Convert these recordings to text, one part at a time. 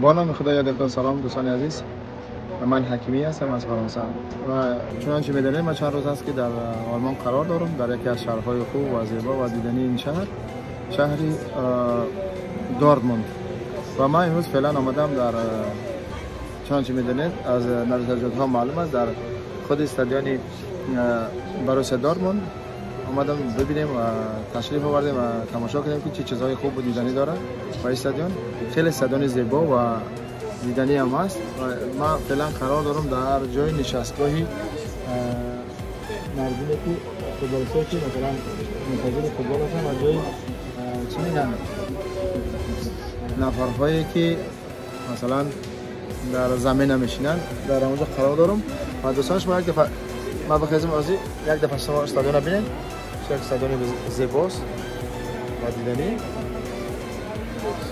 با نام خدا یادتان سلام دوستان عزیز، من حکیمی هستم از فرانسه و چنانچه می‌دانید من چند روز است که در آلمان قرار دارم، در یکی از شهرهای خوب و زیبا و دیدنی این شهر، شهر دورتموند. و من امروز فعلا آمدم در، چنانچه می‌دانید از نظرجات ها معلوم است، در خود استادیوم بروسیا دورتموند آمدم ببینیم و تشریف آوردیم و تماشا کنیم که چه چیزهای خوب و دیدنی داره و استادیوم خیلی استادیوم زیبا و دیدنی هم هست. و ما فعلا قرار دارم در جای نشستگاهی مردمی که فوتبالیستایی که مثلا منتظر فوتبال هستن و جای چی میگن نفرهایی که مثلا در زمین میشینن، در اونجا قرار دارم. و دوستان شما یک دفعه ما بخیزم ازی یک دفعه شما استادیوم رو ببینید، یک استادیوم زیباست و دیدنی.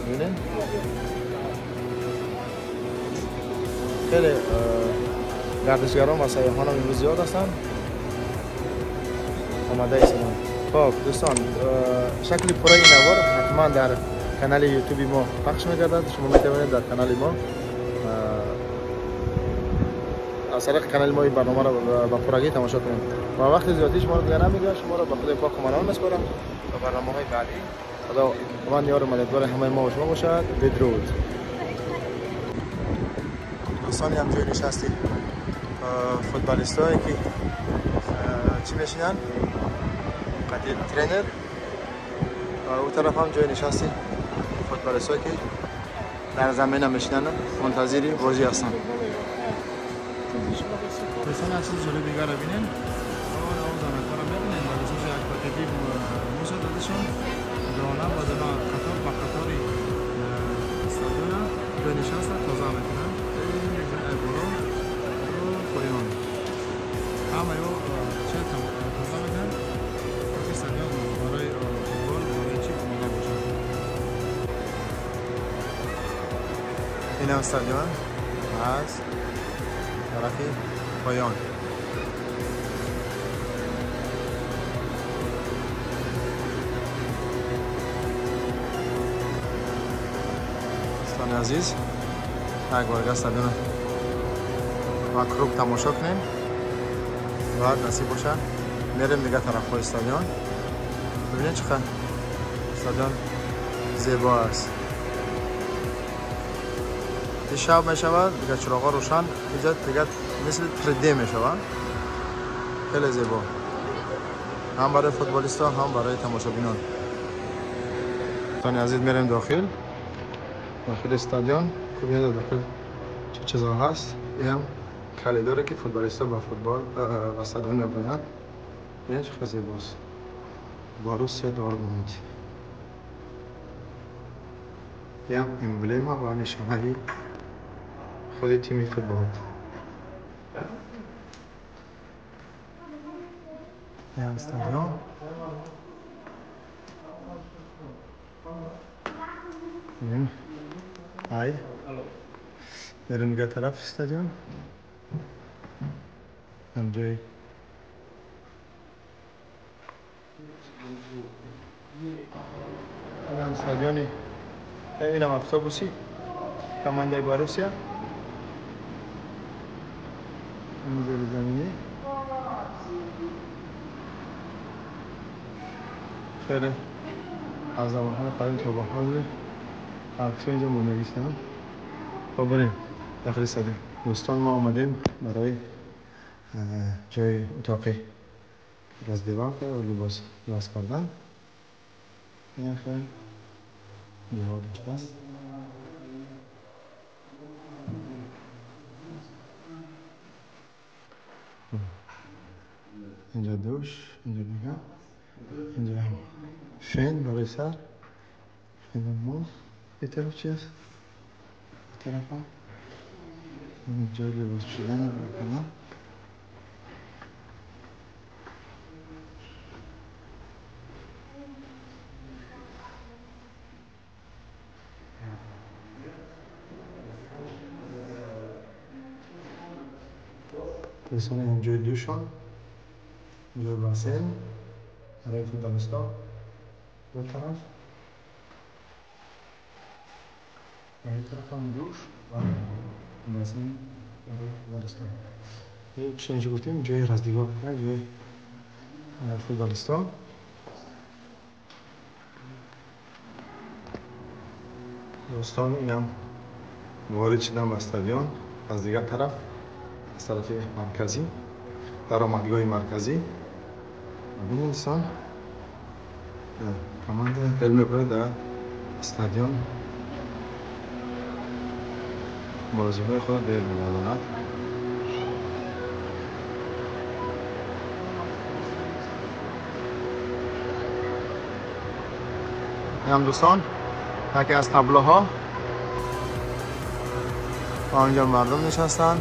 ببینید خیلی گردشگران و سیاحان هم امروز زیاد هستند، آمده ایستادن. خب دوستان، شکل پره این نوار حتما در کانال یوتیوب ما پخش می‌گردد. شما می‌توانید در کانال ما از طریق کانال ما این برنامه را با پرگی تماشا کنید. و وقت زیادی شما رو دیگه نمیگیرم، شما را به خدای پاک منان میسپارم تا برنامه‌های بعدی. خدا من یار و مددگار همه ما و شما باشد. بدرود. دوستان هم جای نشستیم فوتبالیستایی که چی میشینن قطعی ترینر، و اون طرف هم جای نشستیم فوتبالیستایی که در زمین میشینن منتظر بازی هستن. دوستان از چیز جالب دیگر رو ببینین، اون زنک‌ها رو می‌بینین در اساس یک پکتی موسا دادشون دانه با دانه قطار با قطاری استادیون جای نشست تازه میکنن. بالا پایان همه یا چه تازه میکنن که استادیون برای فوتبال برای چی آماده باشد. این استادیون از طرف پایان. دوستان عزیز، یک بار استادیون و کروب تماشا کنیم و نصیب باشه میریم دیگه طرف های استادیون. ببینید چقدر استادیون زیبا است. شب می شود دیگه چراغ روشن، اینجا دیگه مثل 3D می شود، خیلی زیبا، هم برای فوتبالیست ها هم برای تماشابینان. دوستان عزیز میریم داخل استادیون. ببینید داخل چه چیزا هست. این هم کالیدوره که فوتبالیست‌ها با فوتبال و استادیون می‌برند. ببینید چقدر زیباست. بروسیا دورتموند. این هم امبلم و نشانه خود تیم فوتبال. این هم استادیون. های بریم دیگه طرف استادیون. هم جای این استادیونی، اینم افسوسی کماندای بروسیا. این زیر زمینی خیلی از زمانهای قدیم تا به حال عکس‌ها اینجا موندگیستن. خب بریم داخل استادیوم. دوستان ما آمدیم برای جای اتاقی رزدیوان و لباس لباس کردن. این خیلی دیوار است. اینجا دوش، اینجا دیگه، اینجا هم فن برای سر، فن مو. این طرف چی است؟ این طرف هم اینجا لباس پوشیدن برای. دوستان اینجا دوشان، اینجا باسن برای فوتبالیست‌ها دو طرف. و این طرف هم دوش و بازی برای فوتبالیستان. چنین گفتیم جای رزدیگاه، جای فوتبالیستان. دوستان اینم وارد شدم به استادیون از دیگر طرف، از طرف مرکزی، درآمدگاه مرکزی. ببینید دوستان کماند دل میبره در استادیون بازی‌های خود دل می‌گرداند. هم دوستان یکی از تابلوها، آنجا مردم نشستن،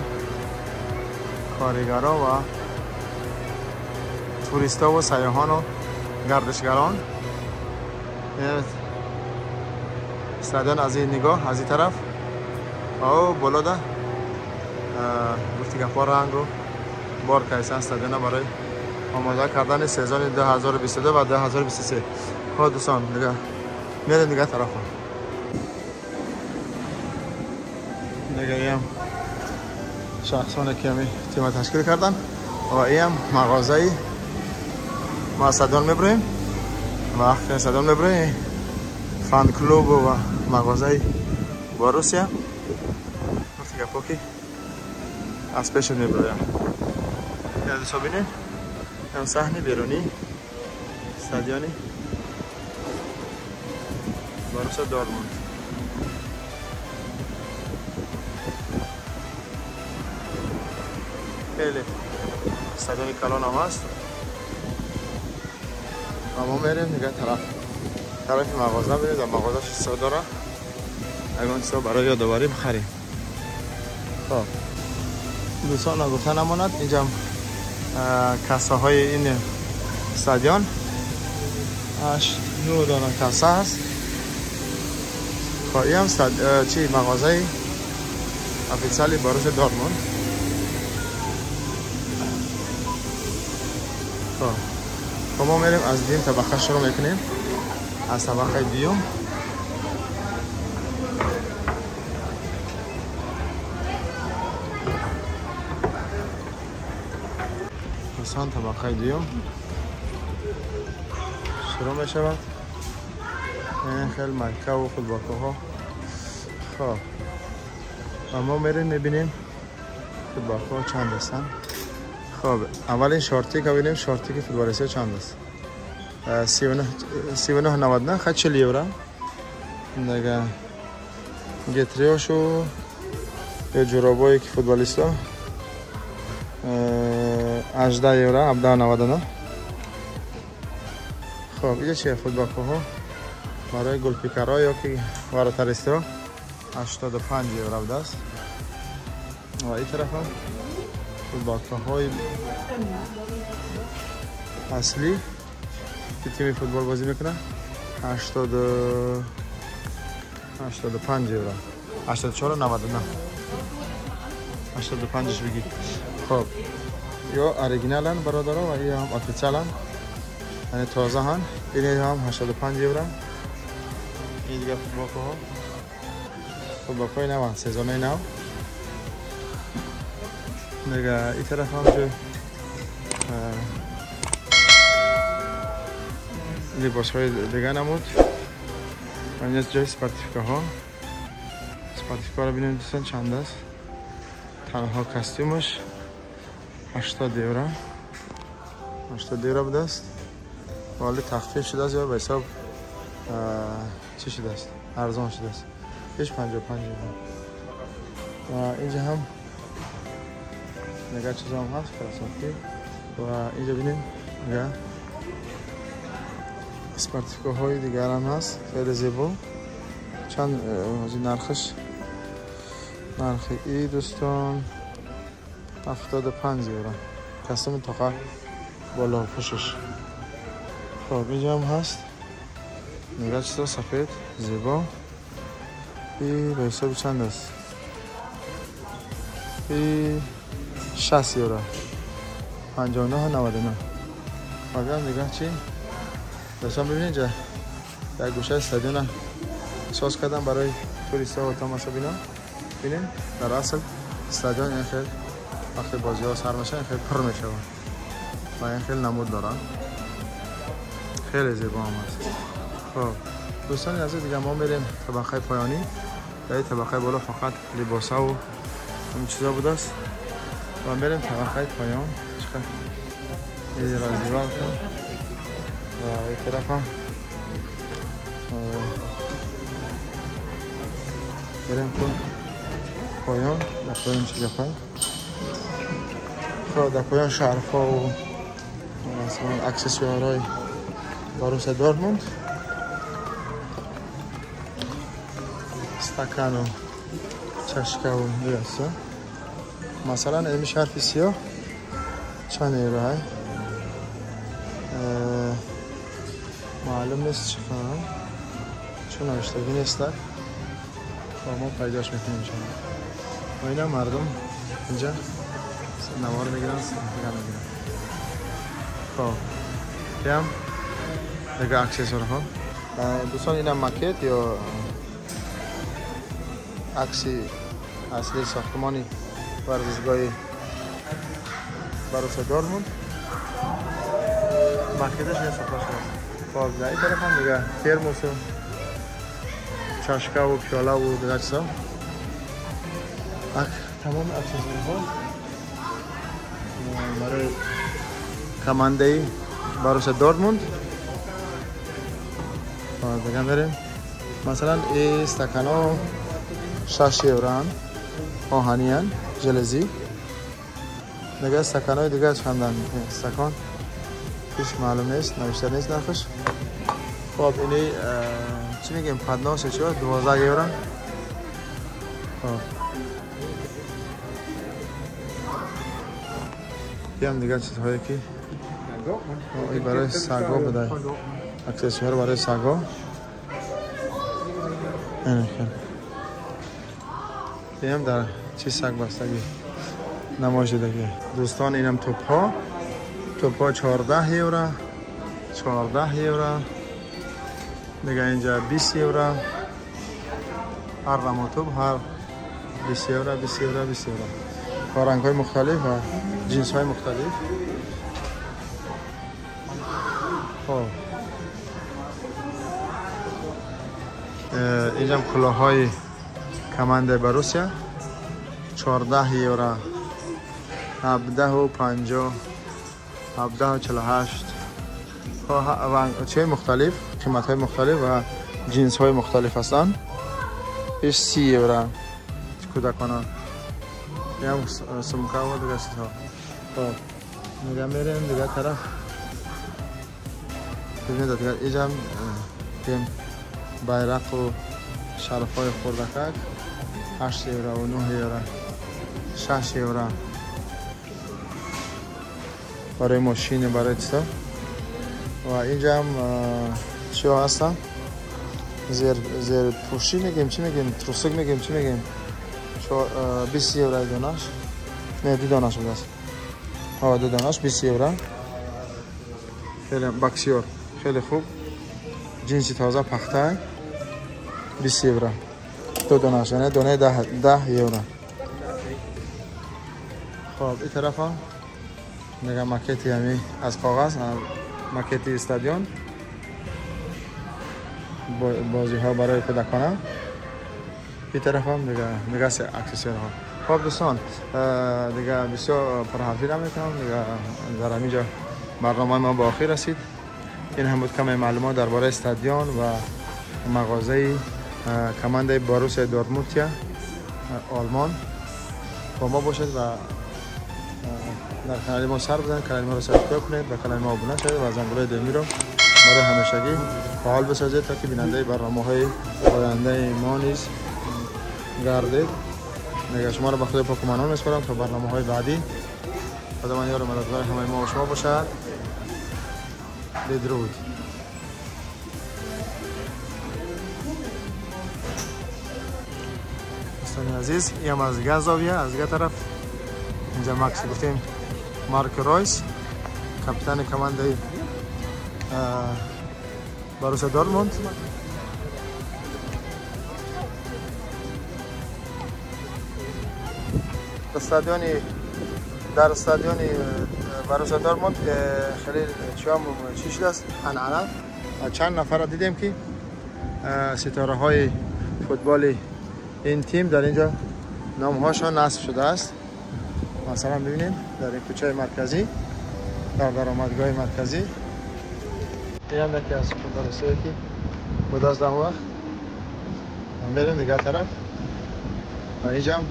کارگرا و توریستا و سیاحان و گردشگران. استادیون از این نگاه، از این طرف او بالا ده گفتی گپا رنگ رو بار کردن استادیون برای آماده کردن سیزن 2022 و 2023. خب دوستان دیگه میریم دیگه طرف دیگه. هم شخصان که همی تیم تشکیل کردن و این هم مغازه ما استادیون میبریم. وقتی استادیون میبریم فان کلوب و مغازه باروسیا گفتی گپا که از پیش میبریم. دوستان ببینید هم صحنه بیرونی استادیونی باروسیا دورتموند. خیلی استادیون کلان هم هست و ما میریم دیگه طرف مغازه بریم. در مغازه چیزا داره، اگه چیزا برای یادآوری بخریم. خب دوستان نگفته نماند اینجا کاسه های این استادیون 8 9 دانه کاسه هست. خب این هم چی مغازه افیسیالی باروسیا دورتموند. خب ما میریم از دیم طبقه شروع میکنیم، از طبقه دیوم. دوستان طبقه دیوم شروع میشود. این خیلی مکه و فوتبالکه ها. خب ما میریم میبینیم فوتبالکه ها چند هستن. خب اولین شارتی که ببینیم، شارتی که فوتبالیست چند است؟ 39.99 خد 40 یورو. دیگه گتریاشو یا جورابایی که فوتبالیستا 18 یورو، 17.99. خب اینجا چیه؟ فوتبالکه ها برای گلپیکرها یا که ورتریستا 85 یورو بوده است. و این طرف هم فوتبالکه های اصلی که تیم فوتبال بازی میکنه 85 یورو، 84.99، 85 بگی. خب یا اورجینالن برادرها و یا هم افیسیالن، یعنی تازه هن. این هم 85 یورو. این دیگه فوتبالکه ها، فوتبالکه های نو، سیزن نو. دیگه این طرف هم جو لباس های دیگه نمود. اینجا جای سپارتیفکا ها، سپارتیفکا رو ببینیم دوستان چند است. تنها کاستیومش 80 یورو، 80 یورو بوده است. ولی تخفیف شده است یا به حساب چی شده است، ارزان شده است، 55 یورو. و اینجا هم نگاه چیزا هم هست کراسافتی. و اینجا ببینیم نگاه اسپارتیکو های دیگر هم هست، خیلی زیبا. چند نرخش، نرخ ای دوستان 75 یورو، کستم تاقه بالا پوشش. خب اینجا هم هست نگاه چیزا سفید زیبا. ای به حساب چند است؟ ای 60 یورو، 59.99. حالا نگاه چی؟ دوستان ببینید اینجا در گوشه استادیون ساز کردم برای туристҳо ва тамошобинон. Бинед, дар асл стадион ин хел вақте бозиҳо сар мешаванд, ин хел пур мешаванд ва ин хел намуд доранд. Хеле зебо ҳам аст. Хоб дӯстони азиз, дига мо мерем табақаи поёнӣ. Дар ин табақаи боло фақат либосаву ин чизо будааст ва мерем табақаи поён. Чиқар раздевалка ва ин тараф ҳам بریم تو پایان. در پایان چی گپه؟ خب در پایان شرفا و مثلا اکسسوارهای باروسیا دورتموند، استکان و چشکه و دیگه. مثلا این شرف سیاه چند یورو های؟ معلوم نیست چقدر، چون نوشتگی نیست و ما پیداش میکنیم انشاءالله. و اینا مردم اینجا نوار میگیرن، دیگه میگیرن. خب هم دیگه اکسسوارها دوستان، اینا ماکت یا عکسی اصلی ساختمانی ورزشگاه باروسیا دورتموند، ماکتش این ساخته شده. خب در این طرف هم دیگه ترموس و چشکه و پیاله و دیگه چیزا، تمام اکسسوارها برای کمانده باروسیا دورتموند. دیگه بریم مثلا این استکانا 6 یورو آهنی هن، جلزی. دیگه استکانای دیگه چندن؟ استکان هیچ معلوم نیست، نوشته نیست نرخش. خب اینی چی میگیم؟ پدناس چی؟ 12 یورو. خب هم دیگه چیزهایی که این برای سگا بوده، اکسسوار برای سگا. اینه خیلی هم در چی سگ بستگی نمایش دیگه. دوستان اینم توپ ها 14 یورو، 14 یورو دیگه. اینجا 20 یورو هر رمو توپ، هر 20 یورو، 20 یورو، 20 یورو. با رنگ های مختلف و جنس های مختلف. خب اینجا هم کلاهای کمانده باروسیا 14 یورو، 17.50، 17.48. چه مختلف، قیمت های مختلف و جنس های مختلف هستند. 30 یورو کودکانه. یه هم سمکه و دیگه چیزها. خب دیگه میریم دیگه طرف. ببینید دیگه اینجا هم بیرق و شرف های خوردکک 8 یورو و 9 یورو، 6 یورو برای ماشین، برای چیزا. و اینجا هم چی ها هستن؟ زیر پوشی میگیم، چی میگیم؟ تروسک میگیم، چی میگیم؟ 20 یورو دانش، نه 2 دانش بود است. ها 2 دانش 20 یورو. خیلی بکسیور خیلی خوب، جنسی تازه پخته، 20 یورو 2 دانش، یعنی دانه 10 یورو. خب این طرف هم میگم ماکتی همی از کاغذ، ماکتی استادیون، بازی ها برای کودکانه. این طرف هم دیگه اکسسوارها. خب دوستان دیگه بسیار پرحرفی نمیکنم، دیگه در همینجا برنامه ما به آخر رسید. این هم بود کم معلومات درباره استادیون و مغازه کمانده باروسیا دورتموند آلمان. با ما باشید و در کانال ما سر بزنید، کانال ما رو subscribe کنید و کانال ما آبونه شوید و زنگوله دلمی رو برای همیشگی فعال بسازید تا که بیننده برنامه‌های آینده ما نیز گردید. دیگه شما رو به خدای پاک و منان میسپارم تا برنامه‌های بعدی. خداوند یار و مددگار همه ما و شما باشد. بدرود. دوستان عزیز، این از دیگه زاویه، از دیگه طرف. اینجا ماکس گفتیم، مارک رویس کاپیتان کمانده باروسیا دورتموند. Дар стадиони Боруссия Дортмунд хеле чӣ шудааст, анъана. Чанд нафарро дидем, ки ситораҳои футболи ин тим дар инҷо номҳошон насб шудааст. Масалан, бибинед, дар ин кӯчаи марказӣ, дар даромадгоҳи марказӣ. Инам яке аз футболистое, ки будааст дар он вақт. Мерем дигар тараф ва инҷам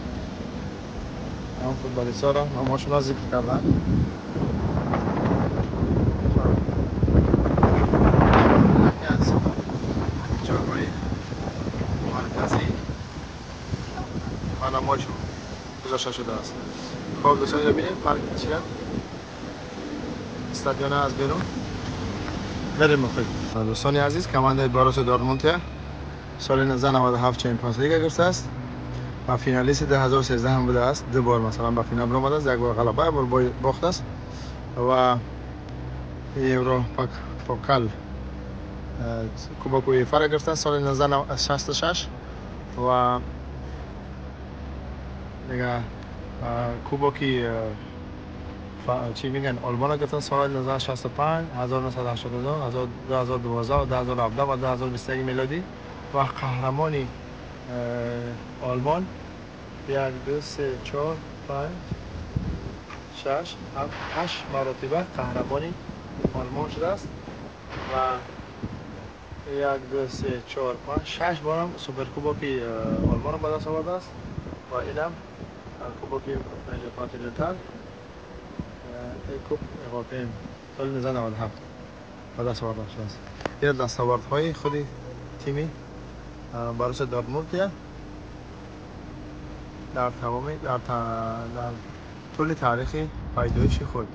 ҳам футболистҳоро номҳошонро зикр карданд. Яке аз ҷойҳои марказӣ ва намоишон гузошта шудааст. Хоб, дӯстон, инҷо бинед, парк чия, стадиона аз берун. Мерем мохир. Дӯстони азиз, командаи Боруссия Дортмунд соли 1997 Чемпионс Лига гирифтааст ва финалисти 2013 ҳам будааст. Ду бор, масалан, ба финал баромадааст, як бор ғалаба, як бор бохтааст. Ва Евро Покал, Кубок УЕФА гирифтааст соли 1966 ва дига Кубоки, чӣ мегӯянд, Олмонро гирифтан соли 1965, 1982, 2012, 2017 ва 2021 мелодӣ. Ва қаҳрамони Олмон як, ду, се, чор, панҷ, шаш, ҳафт, ҳашт маротиба қаҳрамони Олмон шудааст ва як, ду, се, чор, панҷ, шаш борам Суперкубоки Олмонро ба даст овардааст. Ва инам Кубоки Континентал, Куб ВПМ соли 1997 ба даст оварда шудааст. Ин дастовардҳои худи тими Боруссия Дортмунд дар тамоми дар тӯли таърихи пайдоиши худ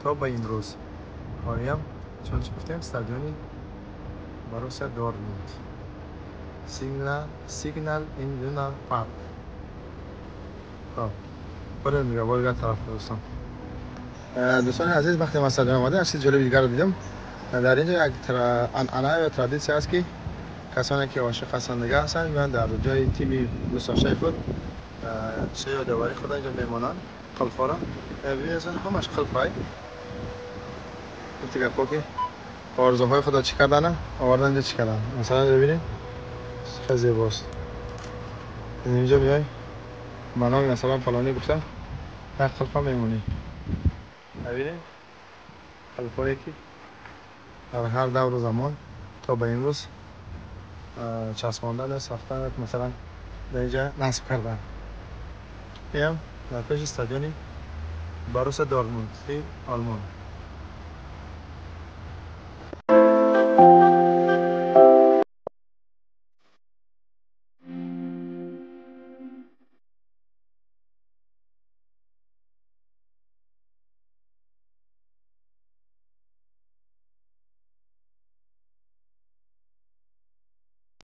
то ба имрӯз. Ҳолиям чун чӣ гуфтем, стадиони Боруссия Дортмунд, Сигнал Идуна Парк. Хоб, барем дига бо дигар тараф. Дӯстон, дӯстони азиз, вақте ман стадион омадам, як чизи ҷолиби дигарро дидам. Дар инҷо як анъана ё традитсия аст, ки касоне ки ошиқ ҳастанд, дига ҳастанд, меоянд дар ҷои тими дӯстдоштаи худ чизи ёдоварии худро инҷо мемонанд, қулфҳоро. Бибинед, ҳамаш қулфҳай. Гуфти гапҳо, ки орзуҳои худро чӣ кардана, овардан инҷо, чӣ кардан. Масалан, бибинед, хеле зебост. Инҷо биёй, ба номи, масалан, фалонӣ гуфта, як қулфа мемонӣ. Бибинед, қулфҳое, ки дар ҳар давру замон то ба имрӯз часпондан, сохтан, масалан, дар инҷа насб кардан. Инам дар пеши стадиони Боруссия Дортмунди Олмон.